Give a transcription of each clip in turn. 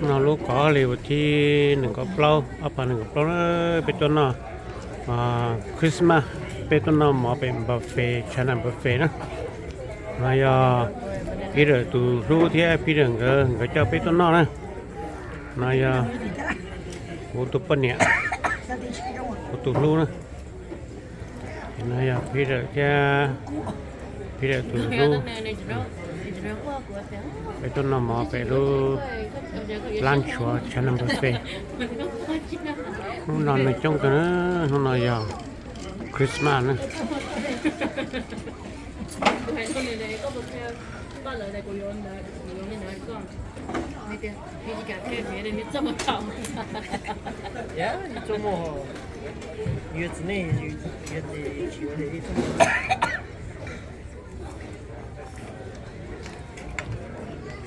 No lub kov li uas thib nees nkaum plaub, ob phav nees nkaum plaub na, peb tuaj noj Christmas, peb tuaj noj mov pem buffet, China buffet na. No yog Peter tus hlub thiab Peter nkawd, nkawd coj peb tuaj noj na. No yog kuv tus poj niam, kuv tus hlub na. No yog Peter thiab Peter tus hlub. Peb tuaj noj mov pem lub lab nchuav China buffet. Hnub no neeg coob kawg, hnub no yog Christmas na.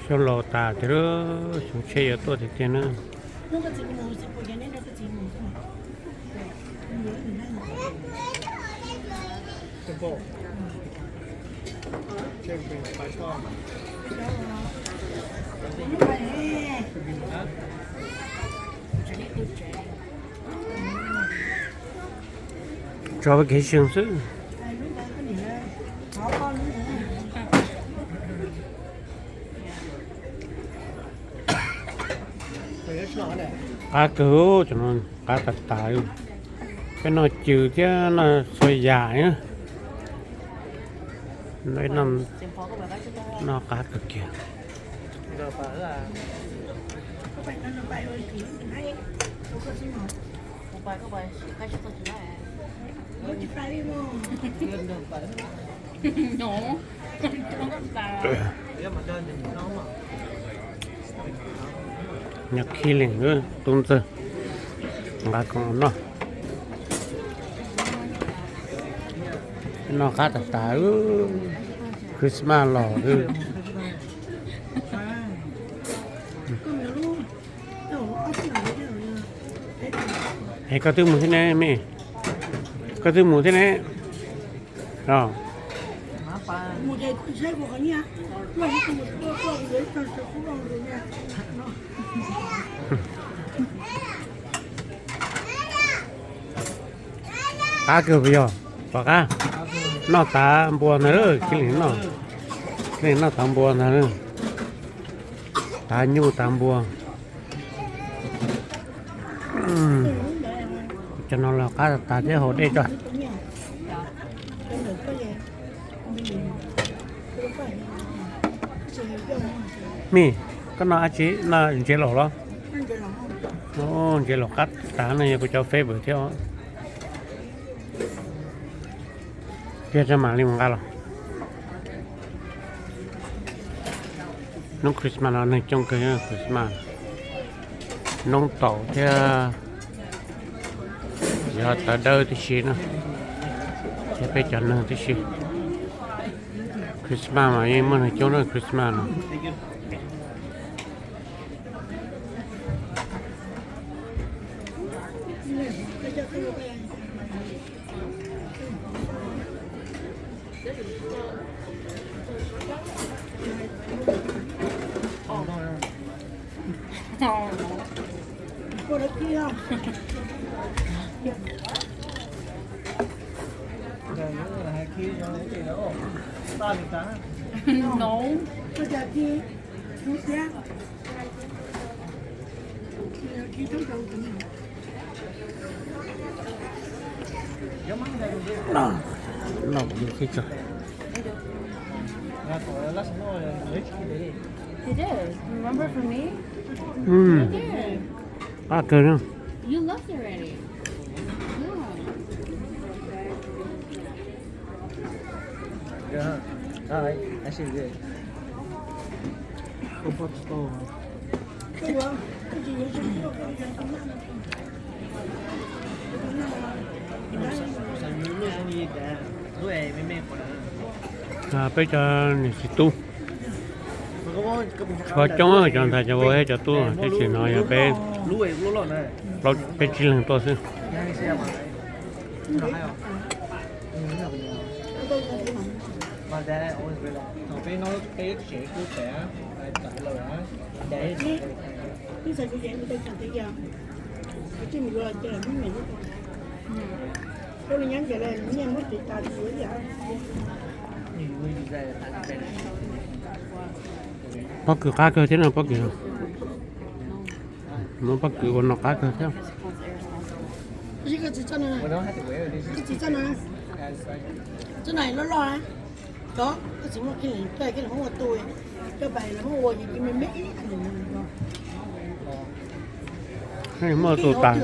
Xyoo laus tas tiag, xyoo tshiab yuav tuaj tiag tiag na. Tso vacation xwb. Qab kawg, qab tas tas. Peb noj cw thiab noj txhua yam na. Noj qab kawg kiag. Nyob Khib Leej, tub ntxawg, nqa khoom noj. Noj qab tas tas, Christmas los. Es koj twb mus thiab ne me? Koj twb mus thiab ne? Qab kawg puas yog? Pom qab. Noj tav npua ntag lawm, Khib Leej noj, Khib Leej noj tav npua ntag lawm. Tav nyuj tav npua. Cov no los qab tas thiab, haus dej tso. Me, koj noj dab tsi, noj ntses laus los? Ntses laus qab tas no yog kuv cov favorite thiab. Thiab tso mam li mus nqa los. Hnub Christmas no neeg coob kawg, Christmas noob taum thiab yog tawv dawb tib si na, thiab peb cov neeg tib si. Christmas mas yeej muaj neeg coob na Christmas no. No, no, no, no. He did. Remember for me? Mm. He did. Qab kawg no. You loved it already. Yeah. Yeah, I, I see it. Go pop the store. Peb cov niam txiv tub tshuav coob, cov ntxhais cov vauv thiab cov tub, tab sis no yog peb, peb tsib leeg tuaj xwb. Mas peb no peb tsev kuj pem, pem lawm. Pob kws qab kawg thiab no, pob kws. Muab pob kws ua no qab kawg thiab. Muaj tus tas.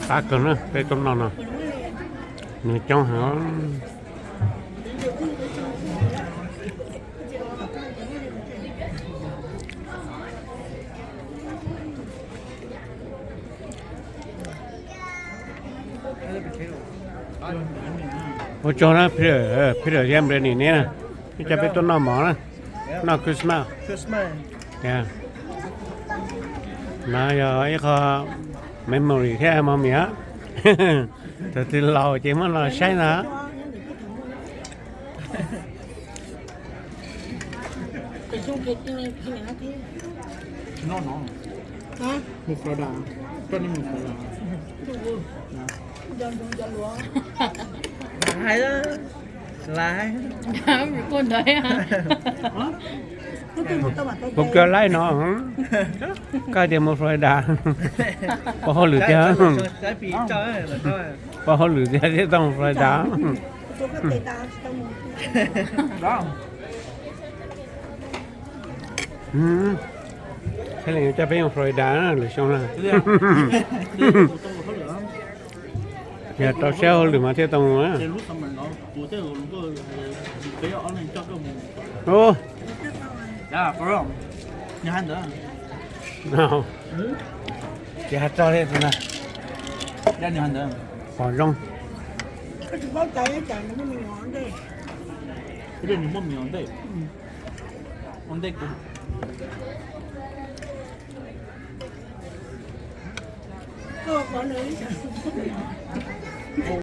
Qab kawg na, peb tuaj noj no. Nws coob heev. Ua tsaug na, Peter, Peter thiab Brenny neb na, ib co peb tuaj noj mov na, noj Christmas. No yog ib qho memory thiab mog miam. Thaum twg laus ces muab los saib ntag. Mus Florida, koj nej mus Florida. Hais lawm. Mus kawg laij no, koj tias mus Florida. Pov hauj lwm tiag. Pov hauj lwm tiag thiaj tau mus Florida. Thiaj li coj peb mus Florida lwm xyoo na. Yog rau siab hauj lwm mas thiaj tau mus na. Ub. Ces has tso li tus na. Pom zoo.